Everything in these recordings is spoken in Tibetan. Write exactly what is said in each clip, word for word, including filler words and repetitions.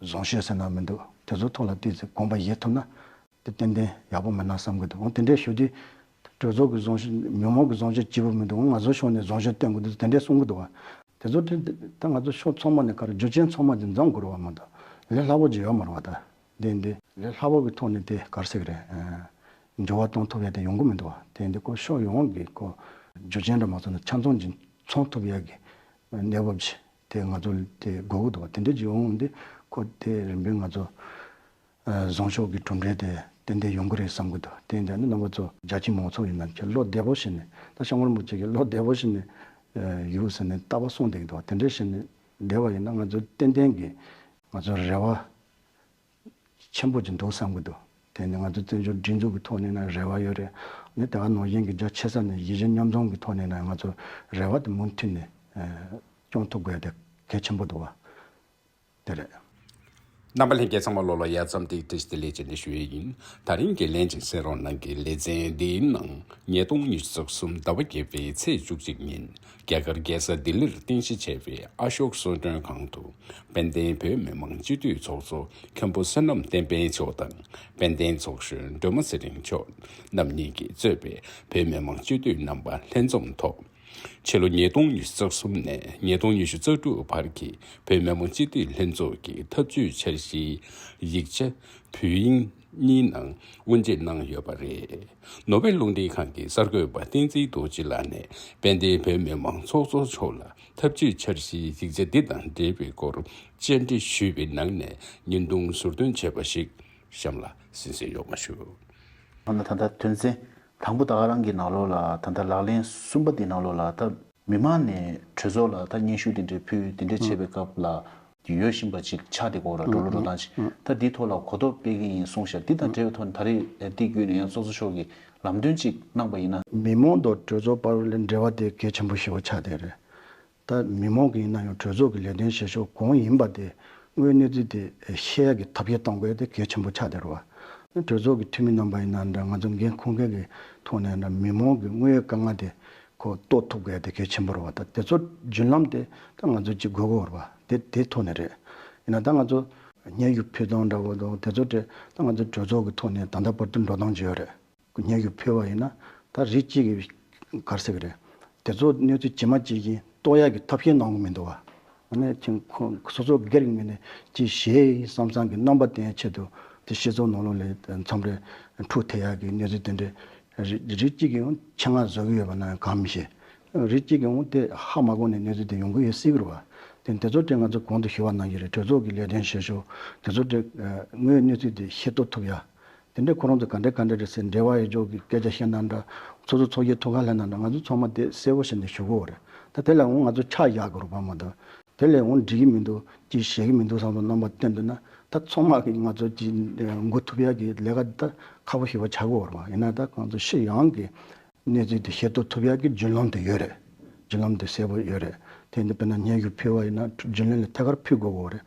བཟང་སྤྱོད་ཟེར་ན་མི་འདུག་དེ་ཚོ་ཐོག་ལ་ཏོག་ཙམ་དགོངས་པ་བཞེས་ཐུབ་ན་དེ་ཏན་ཏན་ཡག་པོ་མིན་ན་བསམ་གི་འདུག་འོ་དེ་འདྲའི་ཞུ་དུས་གྲོས་ཚོགས་ཀྱི་བཟང་སྤྱོད་མི་མང་གི་བཟང་སྤྱོད་སྐྱིད་པོ་མི་འདུག་འོ་ང་ཚོ་ཕྱོགས་ནས་བཟང་སྤྱོད་སྟོན་དགོས་འདུག་དེ་འདྲའི་གསུང་གི་འདུག་བ། དེ་ཚོ་དེ་ད་ང་ཚོ་ཕྱོགས་ཚང་མ་ནས་ག་རེ་རྒྱུ་རྐྱེན་ཚང་མ་དེ་འཛོམས་དགོས་རེད་བ་མ་གཏོགས་ལས་སླ་པོ་ཅིག་ཡོད་མ་རེད་བ་ད། དེ་འདི་ལས་སླ་པོ་གི་ཐོག་ནས་དེ་ག་རེ་ཟེར་གི་རེད། འགྱུར་བ་གཏོང་ཐུབ་ཡ་དེ་ཡོང་གི་མི་འདུག་བ། དེ་འདི་ཁོ་ཕྱོགས་ཡོངས་ཀྱི་ཁོ་རྒྱུ་རྐྱེན་འདྲ་མ་ཚང་ན་ཆ་ཚང་ཅིག་ཚང་ཐུབ་ཡ་གི་གནས་བབ་ཅིག་དེ་ང་ཚོ་དེ་དགོས་ཀྱི་འདུག་བ། དེ་འདྲ་ཅིག་ཡོང་འདི་ཁོ་དེ་རིམ་པས་ང་ཚོ་བཟང་ཕྱོགས་ཀྱི་གྲུབ་འབྲས་དེ་ཏན་ཏན་ཡོང་གི་རེད་བསམ་གི་འདུག་དེ་འདི་ནི་རྣམ་པ་ཚོ་རྒྱ་ཆེ་མང་ཚོགས་ཡིན་ན་ཁྱེད་བློ་བདེ་པོ་བྱས་ནས་ད་སྐྱབས་མགོན་རིན་པོ་ཆེ་གི་བློ་བདེ་པོ་བྱས་ནས་ཡོད་ཟེར་ནས་རྟག་པར་གསུངས་བསྡད་ཀྱི་འདུག་དེ་འདྲ་བྱས་ནས་བསྡད་པ་ཡིན་ན་ང་ཚོ་ཏན་ཏན་གྱི་ང་ཚོ་རེ་བ་ཆེན་པོ་ཅིག་འདུག་བསམ་གྱི་འདུག་དེ་ནི་ང་ཚོ་བཙན་བྱོལ་སྒྲིག་འཛུགས་ཀྱི་ཐོག་ནས་ན་རེ་བ་ཡོད་རེད། ནི་དེ་ག་ནང་བཞིན་གྱི་རྒྱ་ཆེ་ས་ནས་གཞིས་བྱེས་མཉམ་འཛོམས་ཀྱི་ཐོག་ནས་ན་ང་ཚོ་རེ་བ་དེ་མུ་མཐུད་ནས་སྐྱོང་ཐུབ་དགོས་དེ་གལ་ཆེན་པོ་འདུག་བ། དེ་རེད། རྣམ་པ་ལྷན་རྒྱས་ཚང་མ་ལོ་ལ་ཡ་ཙམ་ཏིག་བཀྲ་ཤིས་བདེ་ལེགས་བྱས་ནས་ཞུ་ཡས་ཡིན། ད་རིང་གི་ལན་ཅིག་གསན་རོགས་གནང་གི་ལེ་ཚན་འདིའི་ནང་ཉིས་སྟོང་ཉི་ཤུ་རྩ་གསུམ་ཟླ་བ་བརྒྱད་པའི་ཚེས་བཅུ་གཅིག་ཉིན། རྒྱ་གར་རྒྱལ་ས་ལྡི་ལིར་རྟེན་གཞི་བྱས་པའི་ཨ་ཤོག་གསོལ་མགྲོན་ཁང་དུ་དཔལ་ལྡན་བོད་མི་མང་སྤྱི་འཐུས་ཚོགས་གཙོ་མཁན་པོ་བསོད་ནམས་བསྟན་འཕེལ་མཆོག་དང་དཔལ་ལྡན་ཚོགས་གཞོན་སྒྲོལ་མ་ཚེ་རིང་མཆོག་རྣམ་གཉིས་ཀྱིས་གཙོས་པའི་བོད་མི་མང་སྤྱི་འཐུས་རྣམ་པ་ལྷན་འཛོམས་ཐོག་ཕྱི་ལོ་ཉིས་སྟོང་ཉི་ཤུ་རྩ་གསུམ་ནས་ཉིས་སྟོང་ཉི་ཤུ་རྩ་དྲུག་བར་གྱི་བོད་མི་མང་སྤྱི་འཐུས་ལྷན་ཚོགས་ཀྱི་ཐབས་ཇུས་འཆར་གཞིའི་ཡིག་ཆ་བོད་དབྱིན་གཉིས་ནང་དབུ་འབྱེད་གནང་ཡོད་པ་རེད། ནོ་བེལ་རླུང་འཕྲིན་ཁང་གི་གསར་འགོད་པ་བསྟན་འཛིན་རྡོ་རྗེ་ལགས་ནས་དཔལ་ལྡན་བོད་མི་མང་ཚོགས་གཙོ་མཆོག་ལ་ཐབས་ཇུས་འཆར་གཞིའི་ཡིག་ཆ་འདི་དང་འབྲེལ་བའི་སྐོར་བཅར་འདྲི་ཞུས་པའི་ནང་ནས་བརྙན་ཐུང་ཟུར་འདོན་བྱས་པ་ཞིག་གཤམ་ལ་གསན་གཟིགས་ཡོང་བ་ཞུ། ཨ་ནི་ད་ལྟ་དོན་ཚན་དང་པོ་ད་ག་རང་གི་ནང་ལོགས་ལ་ད་ལྟ་ལག་ལེན་གསུམ་པ་དེ་ནང་ལོགས་ལ་ད་མི་མང་ནས་གྲོས་ཚོགས་ལ་ད་སྙན་ཞུ་དེ་འདྲའི་ཕུལ་དེ་འདྲའི་བྱེད་པའི་སྐབས་ལ་ཡོད་བཞིན་པ་ཅིག་ཆགས་བསྡད་ཀྱི་ཡོད་རེད། འགྲོ་ལུགས་འགྲོ་སྟངས་ཅིག་ད་འདིའི་ཐོག་ལ་གོ་རྟོགས་སྤེལ་གྱི་ཡིན་གསུངས་ཤག་འདི་དང་འབྲེལ་བའི་ཐོག་ནས་ད་རེས་དེ་བརྒྱུད་ནས་ཡང་ཚོགས་གཙོ་མཆོག་གིས་ལམ་སྟོན་ཅིག་གནང་པ་ཡིན་ན། མི་མང་དང་གྲོས་ཚོགས་བར་ལ་འབྲེལ་བ་དེ་གལ་ཆེན་པོ་ཞེ་པོ་ཆགས་བསྡད་རེད། ད་མི་མང་གི་ཡིན་ན་ཡང་གྲོས་ཚོགས་ཀྱི་ལས་དོན་བྱེད་ཕྱོགས་གང་ཡིན་པ་དེ་དངོས་ཡོད་གནས་ཚུལ་དེ་ཤེས་ཡ་གི་ཐབས་ཤེས་གཏོང་དགོས་དེ་གལ་ཆེན་པོ་ཆགས་བསྡད་རེད་བ། གྲོས་ཚོགས་ཀྱི་འཐུས་མི་རྣམ་པ་ཡིན་ན་འདྲ་ང་ཚོ་འགན་འཁུར་མཁན་གྱི་ཐོག་ནས་འདྲ་མི་མང་གི་དངོས་ཡོད་དཀའ་ངལ་དེ་ཁོ་རྟོགས་ཐུབ་དགོས་དེ་གལ་ཆེན་པོ་རེད་བ། ད་དེ་ཚོ་བརྒྱུད་ལམ་དེ་ད་ང་ཚོ་གཅིག་དགོས་ཀྱི་ཡོད་རེད་བ། དེ་དེ་ཐོག་ནས་རེད། ཡིན་ན་ད་ང་ཚོ་སྙན་ཞུ་ཕུལ་སྟངས་འདྲ་བོ་དང་དེ་ཚོ་དེ་ད་ང་ཚོ་གྲོས་ཚོགས་ཀྱི་ཐོག་ནས་ད་ལྟ་བར་དུ་འགྲོ་སྟངས་ཅིག་ཡོད་རེད། སྙན་ཞུ་ཕུལ་བ་ཡིན་ན་ད་རིགས་གཅིག་གིས་ག་རེ་ཟེར་གི་རེད། དེ་ཚོ་གནས་ཚུལ་ཇི་མ་ཇི་བཞིན་རྟོགས་ཡག་གི་ཐབས་ཤེས་གནང་གི་མི་འདུག་བ། ཨ་ནི་ཁྱེད་ཁོ་སོ་སོ་སྒེར་གྱི་ངོས་ནས་ཅིག་ཞེད་བསམ་བསམ་གྱི་རྣམ་པ་བསྟན་ཆེད་དུ་དེ་སྤྱི་ཚོགས་ནང་ལོགས་ལ་མཚམས་རེ་འཁྲུག་ཐེབས་ཡག་གི་གནས་ཚུལ་དེ་འདྲའི་རིགས་རིགས་གཅིག་གིས་ཡང་ཆེད་མངགས་བཟོ་གི་ཡོད་པ་ན་གང་མི་ཤེས། རིགས་གཅིག་གིས་ཡང་དེ་ཧ་མ་གོ་ནས་གནས་ཚུལ་དེ་ཡོང་གི་ཡོད་སྲིད་གི་རེད་བ། དེ་དེ་ཚོ་དེ་ང་ཚོ་གོང་དུ་ཞུས་པ་ནང་བཞིན་རེད། གྲོས་ཚོགས་ཀྱི་ལས་དོན་བྱེད་ཕྱོགས་དེ་ཚོ་དེ་དངོས་ཡོད་གནས་ཚུལ་དེ་ཤེས་རྟོགས་ཐུབ་ཡག་དེ་འདྲའི་ཁོ་རང་ཚོ་ག་འདྲ་ག་འདྲ་རེད་ཟེར་འབྲེལ་བ་ཡོད་ཕྱོགས་ཀྱི་སྐད་ཆ་བཤད་ན་འདྲ། སོ་སོ་ཚོགས་ཀྱི་ཐུགས་ཁ་ལེན་ན་འདྲ། ང་ཚོ་ཚང་མ་དེ་གསལ་པོ་བྱས་ནས་ཞུ་དགོས་རེད། ད་དེ་ལས་འོང་ང་ཚོ་ཆ་བཞག་དགོས་རེད་པ་མ་གཏོགས་དེ་ལས་འོང་འགྲིག་གི་མི་འདུག་ཅིག་བྱེད་ཀྱི་མི་འདུག་བསམ་པའི་རྣམ་པ་བསྟན་འདུག་ན་ད་ཚང་མ་གིས་ང་ཚོ་ཅིག་འགོ་ཐུབ་ཡག་གི་ལས་ཀ་འདི་ད་ཁག་པོ་ཞེ་པོ་ཆགས་ཀྱི་ཡོད་རེད་པ། ཡིན་ན་ད་ང་ཚོ་སྤྱི་ཡོངས་ཀྱི་གནས་ཚུལ་དེ་ཤེས་རྟོགས་ཐུབ་ཡག་གི་བརྒྱུད་ལམ་དེ་ཡོད་རེད། བརྒྱུད་ལམ་དེ་གསལ་པོ་ཡོད་རེད། དེ་འདི་དཔེར་ན་སྙན་ཞུ་ཕུལ་བ་ཡིན་ན་རྒྱུན་ལས་ལ་ཐད་ཀར་ཕུལ་དགོས་ཀྱི་ཡོད་རེད།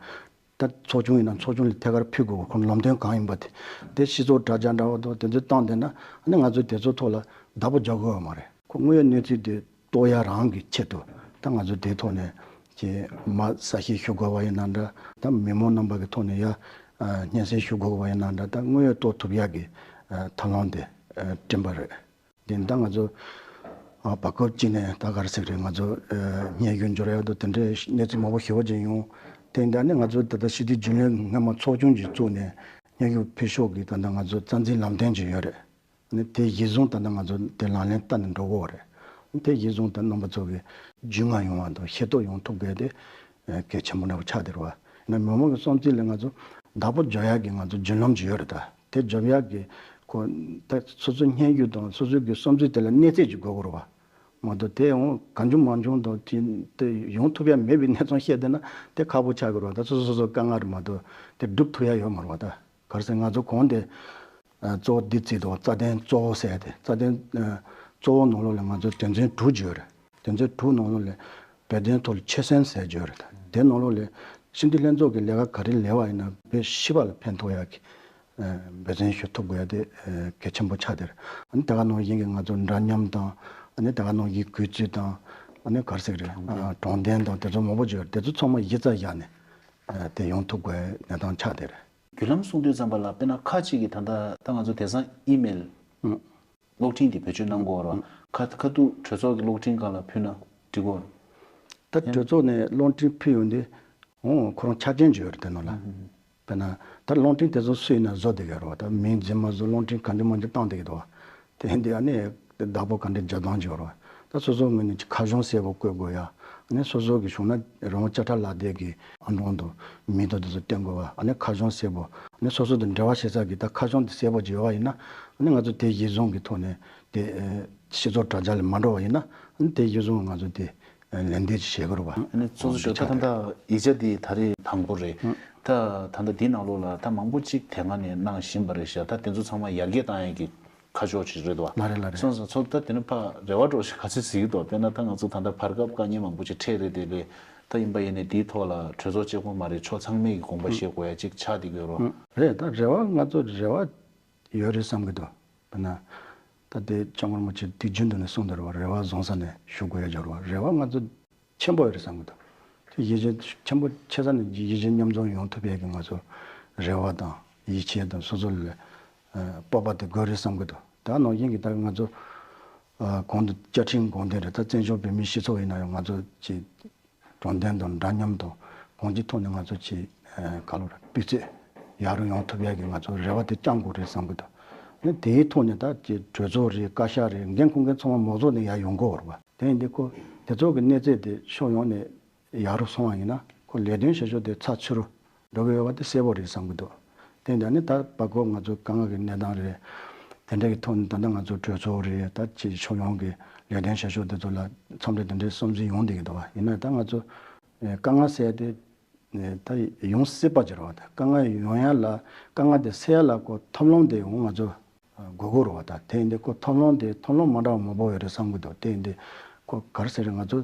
ད་ཚོགས་ཆུང་ཡིན་ན་ཚོགས་ཆུང་ལ་ཐད་ཀར་ཕུལ་དགོས། ཁོང་ལམ་སྟོན་གང་ཡིན་པ་དེ་དེ་སྤྱི་ཚོགས་དྲ་རྒྱ་འདྲ་བོ་དང་དེ་ཚོ་བཏང་བསྡད་ན་ཨ་ནི་ང་ཚོས་དེ་ཚོ་ཐོག་ལ་བདག་པོ་རྒྱག་དགོས་པ་མ་རེད། ཁོ་དངོས་ཡོད་གནས་ཚུལ་དེ་རྟོགས་ཡ་རང་གི་ཆེད་དུ་ད་ང་ཚོ་དེའི་ཐོག་ནས་ཀྱི་མ་གསལ་བཤད་ཞུ་དགོས་པ་ཡིན་ན་འདྲ། ད་མི་མང་རྣམ་པ་གི་ཐོག་ནས་ཡ་སྙན་སེང་ཞུ་དགོས་པ་ཡིན་ན་འདྲ། ད་དངོས་ཡོད་རྟོགས་ཐུབ་ཡ་གི་ཐབས་ལམ་དེ་བསྐྲུན་པ་རེད། དེ་ད་ང་ཚོ་ཨ་བར་སྐབས་གཅིག་ནས་ད་ག་རེ་ཟེར་རེད། ང་ཚོ་ཨ་སྙན་ཞུ་འབྱོར་ཡག་དང་དེ་འདྲའི་གནས་ཚུལ་མང་པོ་ཞེ་པོ་ཅིག་ཡོང་། དེ་འདྲ་ནས་ང་ཚོ་ད་ལྟ་སྤྱི་འཐུས་རྒྱུན་ལས་སྔོན་མ་ཚོགས་ཆུང་ཅིག་བཙུགས་ནས་སྙན་ཞུ་ཕུལ་ཕྱོགས་ཀྱི་ད་ལྟ་ང་ཚོ་རྩ་འཛིན་ལམ་སྟོན་ཅིག་ཡོད་རེད། ནི་དེ་གཞིར་བཟུང་ད་ལྟ་ང་ཚོ་དེ་ལག་ལེན་བསྟར་ནས་འགྲོ་དགོས་རེད། དེ་གཞིར་བཟུང་ད་རྣམ་པ་ཚོ་གི་རྒྱུས་མངའ་ཡོང་བ་དང་ཤེས་རྟོགས་ཡོང་ཐུབ་དགོས་དེ་གལ་ཆེན་པོ་འདྲ་པོ་ཆགས་བསྡད་རེད་བ། ཡིན་ན་མི་མང་གི་བསམ་ཚུལ་ལ་ང་ཚོ་བདག་པོ་རྒྱག་ཡག་གི་ང་ཚོ་བརྒྱུད་ལམ་ཅིག་ཡོད་རེད། ད་དེ་རྒྱབ་ཡག་གི་ཁོ་ད་སོ་སོའི་སྙན་ཞུ་དང་སོ་སོའི་གི་བསམ་ཚུལ་དེ་ལ་གནས་ཚད་ཅིག་དགོས་ཀྱི་རེད་བ། མ་གཏོགས་དེ་ཡང་གང་བྱུང་མང་བྱུང་དང་དེ་དེ་ཡོང་ཐུབ་ཡ་མེད་པའི་གནས་ཚུལ་བཤད་བསྡད་ན་དེ་ཁག་པོ་ཆགས་ཀྱི་རེད་བ། ད་སོ་སོ་སོ་སོ་དཀའ་ངལ་རེད་མ་གཏོགས་དེ་སྒྲུབ་ཐུབ་ཡ་ཡོད་མ་རེད་བ། ད་ག་རེ་ཟེར་ང་ཚོ་གོང་དེ་ཨ་གཙོ་བོ་འདི་བརྩིས་འདུག་རྩ་དོན་གཙོ་བོ་ཟེར་ཏེ་རྩ་དོན་ཨ་གཙོ་བོ་ནང་ལོགས་ལ་ང་ཚོ་དོན་ཚན་དྲུག་ཅིག་ཡོད་རེད། དོན་ཚན་དྲུག་ནང་ལོགས་ལ་བོད་དོན་ཐོག་ལ་ཆོད་སེམས་ཟེར་ཅིག་ཡོད་རེད། དེ་ནང་ལོགས་ལ་སྤྱི་འཐུས་ལྷན་ཚོགས་ཀྱི་ལས་ཀ་ག་རེ་ལས་པ་ཡིན་ན་བོད་སྤྱི་པ་ལ་ཕན་ཐོགས་ཡག་གི་ཨ་འབད་བརྩོན་ཞུ་ཐུབ་དགོས་ཡ་དེ་ཨ་གལ་ཆེན་པོ་ཆགས་བསྡད་རེད། ཨ་ནི་དེ་ག་ནང་བཞིན་གྱི་ང་ཚོ་འདྲ་མཉམ་དང་ཨ་ནི་དེ་ག་ནང་བཞིན་གུས་བརྩི་དང་ཨ་ནི་ག་རེ་ཟེར་གི་རེད། ཨ་དྲང་བདེན་དང་དེ་ཚོ་མང་པོ་ཅིག་ཡོད་རེད། དེ་ཚོ་ཚང་མ་གཞི་རྩར་བཞག་ནས། ཨ་དེ་ཡོང་ཐུབ་དགོས་གནས་སྟངས་ཆགས་བསྡད་རེད། བརྒྱུད་ལམ་གསུང་དུས་ཙམ་པ་ལ་དཔེར་ན་ཁ་ཅིག་གིས་ད་ལྟ་ད་ང་ཚོ་དེང་སང་ཨི་མེལ་ཨང་གློག་འཕྲིན་དེ་བེད་སྤྱོད་གནང་གི་ཡོད་རེད་བ། ཁ་ཁ་ཐུག་གྲོས་ཚོགས་ཀྱི་གློག་འཕྲིན་སྒང་ལ་ཕུལ་ན་འགྲིག་གོ། ད་གྲོས་ཚོགས་ནས་གློག་འཕྲིན་ཕུལ་ཡོང་དུས་འོང་ཁོ་རང་ཆ་རྐྱེན་ཅིག་ཡོད་རེད་དེ་ནང་ལ། དཔེར་ན་ད་གློག་འཕྲིན་དེ་ཚོ་སུ་ཡིན་ན་བཟོ་བསྡད་ཀྱི་ཡོད་རེད་བ། ད་མིང་རྫུན་མ་བཟོ་གློག་འཕྲིན་ག་འདྲ་མ་འདྲ་བཏང་བསྡད་ཀྱི་འདུག་བ། དེ་འདི་ཨ་ནི་བདག་པོ་ག་འདྲ་རྒྱག་སྟངས་ཅིག་ཡོད་རེད་བ། ད་སོ་སོའི་ངོས་ནས་ཁ་གཞུང་གསལ་པོ་བཀོད་དགོས་ཡ། ཨ་ནི་སོ་སོ་གི་བྱུང་ན་རང་དབང་བཅད་ཁྲ་ལག་དེབ་ཀྱི་ཨང་གྲངས་དང་མིང་དང་དེ་ཚོ་བསྟན་དགོས་བ། ཨ་ནི་ཁ་གཞུང་གསལ་པོ། ཨ་ནི་སོ་སོ་དང་འབྲེལ་བ་བྱེད་ས་གི་ད་ཁ་གཞུང་དེ་གསལ་པོ་ཅིག་ཡོད་བ་ཡིན་ན། ཨ་ནི་ང་ཚོ་དེ་གཞི་བཟུང་གི་ཐོག་ནས་དེ་ཨ་སྤྱི་ཚོགས་དྲ་རྒྱ་ལ་མ་འགྲོ་བ་ཡིན་ན། ཨ་ནི་དེ་གཞི་བཟུང་ང་ཚོ་དེ་ལན་འདེབས་ཅིག་བྱེད་དགོས་རེད་བ། ཨ་ནི་གཙོ་བོ་ཞུ་ད་ད་ལྟ་ཡིག་ཆ་འདི་ད་རེས་དང་པོ་རེད། ད་ད་ལྟ་འདི་ནང་ལོགས་ལ་ད་མང་པོ་ཅིག་དེ་སྔ་ནས་གནང་བཞིན་པ་རེད་ཤག་ད་དེ་ཚོ་ཚང་མ་ཡར་རྒྱས་བཏང་ཡས་ཀྱི་ཁ་ཕྱོགས་ཅིག་རེད་དོ། ལགས་རེད་ལགས་རེད། སོང་ཙང་ཚོ་ད་དེ་ནི་ཕ་རེ་བ་འགྲོ་ཞིག་ག་ཚོད་ཟིག་དོ། དཔེར་ན་ད་ང་ཚོ་ད་ལྟ་བར་སྐབས་དཀའ་ངལ་མང་པོ་ཅིག་འཕྲད་རེད་དེ་ལས། ད་ཡིན་པ་ཡིན་ནས་དེའི་ཐོག་ལ་གྲོས་ཚོགས་གཅིག་པོ་མ་རེད། ཕྱོགས་ཚང་མས་ཀྱི་དགོངས་པ་བཞེས་དགོས་ཡ་ཅིག་ཆགས་བསྡད་ཀྱི་ཡོད་རོ། རེད། ད་རེ་བ་ང་ཚོ་རེ་བ་ཡོད་རེད་བསམ་གྱི་འདུག་དཔེར་ན་ད་དེ་སྐྱབས་མགོན་རིན་པོ་ཆེ་དུས་རྒྱུན་དུ་ནས་གསུངས་བསྡད་རེད་བ། རེ་བ་བཟང་ས་ནས་ཞུ་དགོས་ཡ་ཅིག་ཡོད་རེད་བ། རེ་བ་ང་ཚོ་ཆེན་པོ་ཡོད་རེད་བསམ་གྱི་འདུག་དེ་ཡིད་ཆེས་ཆེན་པོ་ཆེ་ས་ནས་ཡིད་ཆེས་མཉམ་འཛོམས་ཡོང་ཐུབ་ཡས་ཀྱི་ང་ཚོ་རེ་བ་དང་ཡིད་ཆེས་དང་སོ་སོ་ལ་ཨ་སྤོབས་པ་དེ་དགོས་རེད་བསམ་གྱི་འདུག་ད་ནང་བཞིན་གྱི་ད་ང་ཚོ་ཨ་གོང་དུ་བཅའ་ཁྲིམས་དགོངས་དོན་རེད། ད་བཙན་བྱོལ་བོད་མིའི་སྤྱི་ཚོགས་ཡིན་ན་ཡང་ང་ཚོ་ཅིག་དྲང་བདེན་དང་འདྲ་མཉམ་དང་གང་ཅིའི་ཐོག་ནས་ང་ཚོ་ཅིག་ཨ་ག་ལོ་ར་སྤུས་ཚད་ཡག་རུ་ཡོང་ཐུབ་ཡས་ཀྱི་ང་ཚོ་རེ་བ་དེ་བཅང་དགོས་རེད་བསམ་གྱི་འདུག་ཨ་ནི་དེའི་ཐོག་ནས་ད་ཅིག་གྲོས་ཚོགས་རེད། བཀའ་ཤག་རེད། འགན་འཁུར་མཁན་ཚང་མ་མང་ཚོགས་ནས་ཡར་ཡོང་དགོས་རེད་བ། དེ་ཡིན་དུས་ཁོ་དེ་ཚོ་གི་གནས་ཚད་དེ་ཕྱོགས་ཡོངས་ནས་ཡག་རུ་སོང་བ་ཡིན་ན་ཁོ་ལས་དོན་བྱེད་ཕྱོགས་དེ་ཚགས་ཚུད་རུ་འགྲོ་གི་ཡོད་པ་དེ་གསལ་པོ་རེད་བསམ་གྱི་འདུག་དེ་འདྲ་ནི་ད་བར་སྐབས་ང་ཚོ་དཀའ་ངལ་གྱི་གནས་སྟངས་རེད། དེ་འདྲ་གི་ཐོག་ནས་ད་ལྟ་ང་ཚོ་གྲོས་ཚོགས་རེད། ད་ཅིག་ཕྱོགས་ཡོངས་ཀྱི་ལས་དོན་བྱེད་ཕྱོགས་དེ་ཚོ་ལ་འཚམས་འདྲི་དེ་འདྲའི་བསམ་ཚུལ་ཡོང་བསྡད་ཀྱི་འདུག་བ། ཡིན་ན་ད་ང་ཚོ་ཨེ་དཀའ་ངལ་སེལ་ཏེ་ཨེ་ད་ཡོང་སྲིད་པ་ཅིག་རེད་བ། ད་དཀའ་ངལ་ཡོང་ཡ་ལ་དཀའ་ངལ་དེ་སེལ་ཡ་ལ་ཁོ་ཐབས་ལམ་དེ་ཡང་ང་ཚོ་དགོས་ཀྱི་རེད་བ། ད་དེ་ཡིན་དུས་ཁོ་ཐབས་ལམ་དེ་ཐབས་ལམ་མ་འདྲ་བ་མང་པོ་ཡོད་རེད་བསམ་གྱི་འདུག་དེ་ཡིན་དུས་ཁོ་ག་རེ་ཟེར་རེད། ང་ཚོ་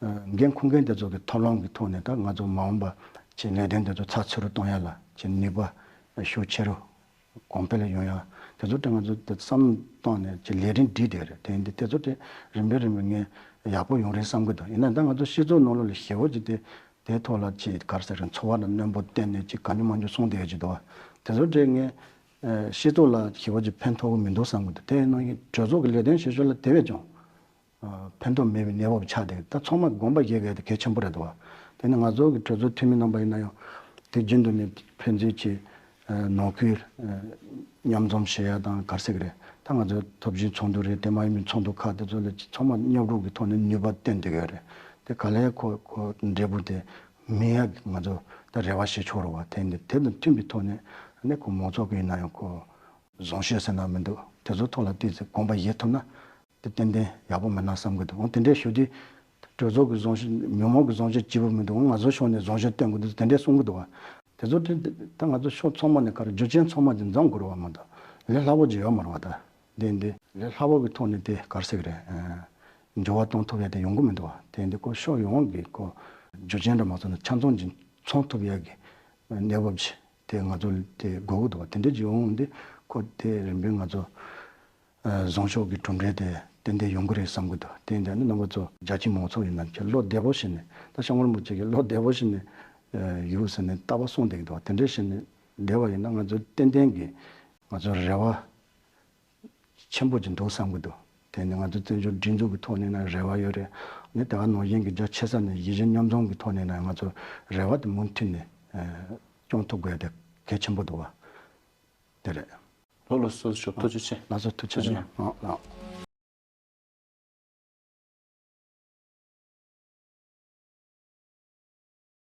འགན་འཁུར་མཁན་དེ་ཚོ་གི་ཐབས་ལམ་གྱི་ཐོག་ནས་ད་ང་ཚོ་མ་འོངས་པ་ཅིག་ལས་དོན་དེ་ཚོ་ཚགས་ཚུད་རུ་གཏོང་ཡ་ལ་ཅིག་ནུས་པ་ཤུགས་ཆེ་རུ་གོང་འཕེལ་ཡོང་ཡ་དེ་ཚོ་དེ་ང་ཚོ་དེ་བསམ་བློ་བཏང་ནས་ཅིག་ལས་རིམ་སྒྲིག་བསྡད་རེད། དེ་ཡིན་དུས་དེ་ཚོ་དེ་རིམ་པས་རིམ་པས་ངས་ཡག་པོ་ཡོང་རེད་བསམ་གྱི་འདུག་ཡིན་ན་ད་ང་ཚོ་སྤྱི་ཚོགས་ནང་ལོགས་ལ་ཞེ་པོ་ཅིག་དེ་དེའི་ཐོག་ལ་ཅིག་ག་རེ་ཟེར་རེད། འཚོ་བ་ལ་རྣོན་པོ་བསྟན་ནས་ཅིག་ག་ནི་མ་འཇུ་སོང་བསྡད་ཡ་ཅིག་འདུག་བ། དེ་ཚོ་དེ་ངས་ཨ་སྤྱི་ཚོགས་ལ་ཞེ་པོ་ཅིག་ཕན་ཐོགས་ཀྱི་མི་འདུག་བསམ་གྱི་འདུག་དེ་ཡིན་ན་ཡང་གྲོས་ཚོགས་ཀྱི་ལས་དོན་བྱེད་ཕྱོགས་ལ་དེ་བས་ཀྱང་ཨ་ཕན་ཐོགས་མེད་པའི་གནས་བབ་ཆགས་བསྡད། ད་ཚང་མ་དགོངས་པ་བཞེས་དགོས་དེ་གལ་ཆེན་པོ་རེད་འདུག་བ། དེ་ནི་ང་ཚོ་གི་གྲོས་ཚོགས་འཐུས་མི་རྣམ་པ་ཡིན་ན་ཡང་དུས་རྒྱུན་དུ་ནས་ཕན་ཚུན་གྱི་ཨ་ནང་ཁུལ་ཨ་མཉམ་འཛོམས་བྱེད་ཡ་དང་ག་རེ་ཟེར་གི་རེད། ད་ང་ཚོ་ཐོབ་ཆེན་ཚོགས་འདུ་རེད། དེ་མ་ཡིན་པའི་ཚོགས་འདུ་ཁག་དེ་ཚོ་ལ་ཚང་མ་མཉམ་རུབ་ཀྱི་ཐོག་ནས་ནུས་པ་བཏོན་བསྡད་ཀྱི་ཡོད་རེད། དེ་ག་ལས་ཁོ་ཁོ་འབྲས་བུ་དེ་མི་ཡག་གི་ང་ཚོ་ད་རེ་བ་བྱེད་ཆོག་རེད་བ། དེ་འདི་དེ་དང་མཐུན་པའི་ཐོག་ནས་ནི་ཁོ་མང་ཚོགས་ཀྱི་ཡིན་ན་ཡང་ཁོ་བཟང་སྤྱོད་ཟེར་ན་མི་འདུག་དེ་ཚོ་ཐོག་ལ་ཏོག་ཙམ་དགོངས་པ་བཞེས་ཐུབ་ན་དེ་ཏན་ཏན་ཡག་པོ་མེད་ན་བསམ་གི་འདུག་འོ་དེ་འདྲས་ཞུ་དུས་གྲོས་ཚོགས་ཀྱི་བཟང་སྤྱོད་མི་མང་གི་བཟང་སྤྱོད་སྐྱིད་པོ་མི་འདུག་འོ་ང་ཚོ་ཕྱོགས་ནས་བཟང་སྤྱོད་སྟོན་དགོས་འདུག་དེ་འདྲས་གསུང་གི་འདུག་བ། དེ་ཚོ་དེ་ད་ང་ཚོ་ཕྱོགས་ཚང་མ་ནས་ག་རེ་རྒྱུ་རྐྱེན་ཚང་མ་དེ་འཛོམས་དགོས་རེད་བ་མ་གཏོགས་ལས་སླ་པོ་ཅིག་ཡོད་མ་རེད་བ། ད་དེ་འདི་ལས་སླ་པོ་གི་ཐོག་ནས་དེ་ག་རེ་ཟེར་གི་རེད། འགྱུར་བ་གཏོང་ཐུབ་ཡ་དེ་ཡོང་གི་མི་འདུག་བ། དེ་འདི་ཁོ་ཕྱོགས་ཡོངས་ཀྱི་ཁོ་རྒྱུ་རྐྱེན་འདྲ་མ་ཚང་ན་ཆ་ཚང་ཅིག་ཚང་ཐུབ་ཡ་གི་གནས་བབ་ཅིག་དེ་ང་ཚོ་དེ་དགོས་ཀྱི་འདུག་བ། དེ་འདྲ་ཅིག་ཡོང་འདི་ཁོ་དེ་རིམ་པས་ང་ཚོ་ཨ་བཟང་ཕྱོགས་ཀྱི་གྲུབ་འབྲས་དེ་ཏན་ཏན་ཡོང་གི་རེད་བསམ་གྱི་འདུག་དེ་འདྲ་ནི་རྣམ་པ་ཚོ་རྒྱ་ཆེའི་མང་ཚོགས་ཡིན་ན་ཁྱེད་བློ་བདེ་པོ་བྱས་ནས་ད་སྐྱབས་མགོན་རིན་པོ་ཆེ་གིས་བློ་བདེ་པོ་བྱས་ནས་ཨ་ཡོད་ཟེར་ནས་རྟག་པར་གསུངས་བསྡད་ཀྱི་འདུག་དེ་འདྲ་བྱས་ནས་བསྡད་པ་ཡིན་ན་ང་ཚོ་ཏན་ཏན་གྱི་ང་ཚོ་རེ་བ་ཆེན་པོ་ཅིག་འདུག་བསམ་གྱི་འདུག་དེ་ནི་ང་ཚོ་བཙན་བྱོལ་སྒྲིག་འཛུགས་ཀྱི་ཐོག་ནས་ན་རེ་བ་ཡོད་རེད། ནི་དེ་ག་ནང་བཞིན་གྱི་རྒྱ་ཆེ་ས་ནས་གཞིས་བྱེས་མཉམ་འཛོམས་ཀྱི་ཐོག་ནས་ན་ང་ཚོ་རེ་བ་དེ་མུ་མཐུད་ནས་ཨ་སྐྱོང་ཐུབ་དགོས་དེ་གལ་ཆེན་པོ་འདུག་བ། དེ་རེད། ལགས་ལགས་སོ། ཞོགས་ཐུགས་རྗེ་ཆེ། ལགས་སོ། ཐུགས་རྗེ་ཆེ། ཨ་ལགས།